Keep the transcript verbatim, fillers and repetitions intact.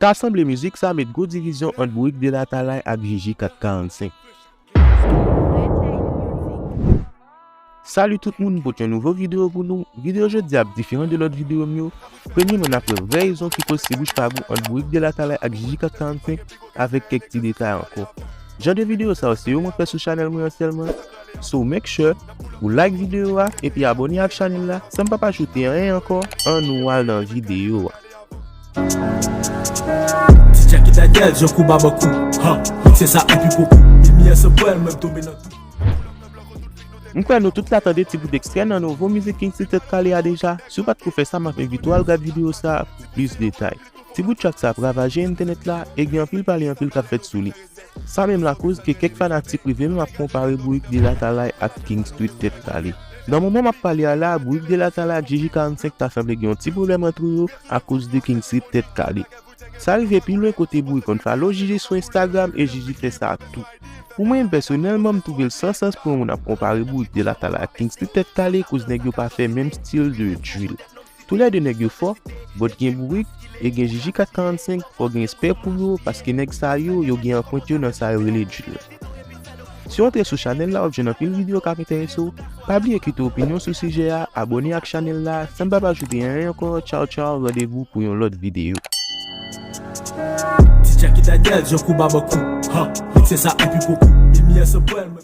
Ta sanble mizik sa met gwo divizyon ant Bourik Delatalay ak Jiji kat karannsenk. Salut tout moun, m pote yon nouvo videyo pou nou. Videyo jodi a ap diferan de lòt videyo m yo. Premyèman, n ap wè vrè rezon ki koz ti bouch pa gou ant Bourik Delatalay ak Jiji kat karannsenk avèk kèk ti detay ankò. Jan de videyo sa yo se yo mwen fè sou chanèl mwen an sèlman. So make sure ou like videyo a epi abòne ak chanèl la. San m pa pa ajoute anyen ankò, ann nou al nan videyo a. Ti Jacky Daniel, Jean Kou Babakou, ha, mixe sa epi pokou, mimyè san pwèl, mwen tonbe nan tou. M kwè nou tout la tande ti bout ekstrè nan nouvo mizik Kingston Tèt Kale a deja. Si w pa t ko fè sa, m ap envite w al gad videyo sa a pou plis detay. Ti bout track sa ap ravaje entènèt la e gen anpil pale anpil k ap fèt sou li. Sa menm lakoz ke kèk fanatik prive menm ap konpare Bourik Delatalay ak King Street Tèt Kale. Nan moman m ap pale a la, Bourik Delatalay ak Jiji karannsenk ta sanble gen yon ti pwoblèm ant yo akoz de King Street Tèt Kale. Sa rive pi lwen kote Bourik konn follow Jiji sou Instagram e Jiji fè sa tou. Pou mwen menm pèsonèlman, m twouve l san sans pou yon moun ap konpare Bourik Delatalay ak King Street Tèt Kale koz nèg yo pa fè menm stil de drill. Toulède nèg yo fò, but gen Bourik e gen Jiji kat karannsenk, fò gen respè pou yo, paske nèg sa yo, yo gen anprent yo nan sa yo rele drill. Si w antre sou chanèl la, w ap jwenn anpil videyo k ap enterese w. Pa bliye kite opinyon sou sijè a, abòne ak chanèl la, san m pa pa ajoute anyen ankò, tchaw tchaw, randevou pou yon lòt videyo. Ti Jacky Daniel, Jean Kou Babakou, ha, mixe sa epi pokou, mimyè san pwèl, mwen